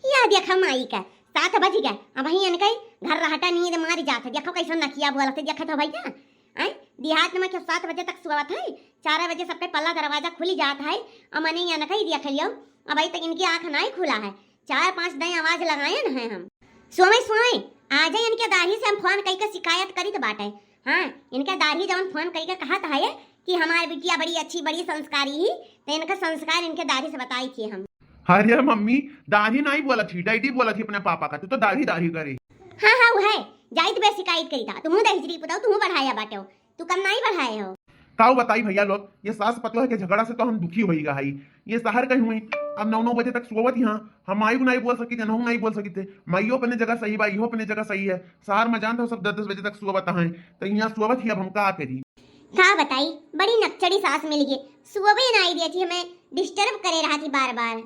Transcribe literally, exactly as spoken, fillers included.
या देखा माई का, सात बज गया, अबहीं इनके घर रहटा नींद मारी जात है। देखो कैसन नकिया बोलत है, देखत हो भैया। आय, देहात में क्यों सात बजे तक सोवत है, चार बजे सबके पल्ला दरवाजा खुली जात है। अमने इनके ही देख लियो, अबहीं तक इनकी आँख नाहीं खुला है। चार पाँच दई आवाज लगायन है हम। सोवइ सोवइ, आजइ इनके दाढ़ी से हम फोन कइके शिकायत करित बाटे। हाँ, इनके दाढ़ी जवन फोन कइके कहत है कि हमार बिटिया बड़ी अच्छी, बड़ी संस्कारी ही, तो इनका संस्कार इनके दाढ़ी से बताई थी हम। अरे मम्मी, दाढ़ी नाहीं बोलत ही, डैडी बोलत ही अपने पापा का, तू तो दाढ़ी दाढ़ी करे। हाँ हाँ, उहइ, जाइत बे शिकायत करित हा, तुहूँ दहिजरी पुताऊ, तुहूँ बढ़ाया बाटेउ, तू कम नाहीं बढ़ाए हो। काऊ बताई भैया लोग, ये सास पतोह के झगड़ा से तो हम दुखी होई गा हई। ये सहर कहीं हुई, अब नौ नौ बजे तक सोवत ही हाँ, हम माई को नाहीं बोल सकित, नहू नाहीं बोल सकित है। माइयो अपने जगह सही बा, इहो अपने जगह सही है। सहर में जानत हो सब दस दस बजे तक सोवत हैं, तो यहाँ सोवत ही, अब हम का करी? का बताई, बड़ी नकचड़ी सास मिल गई, सोवे नाहीं देती, हमें डिस्टर्ब करे रहती बार बार।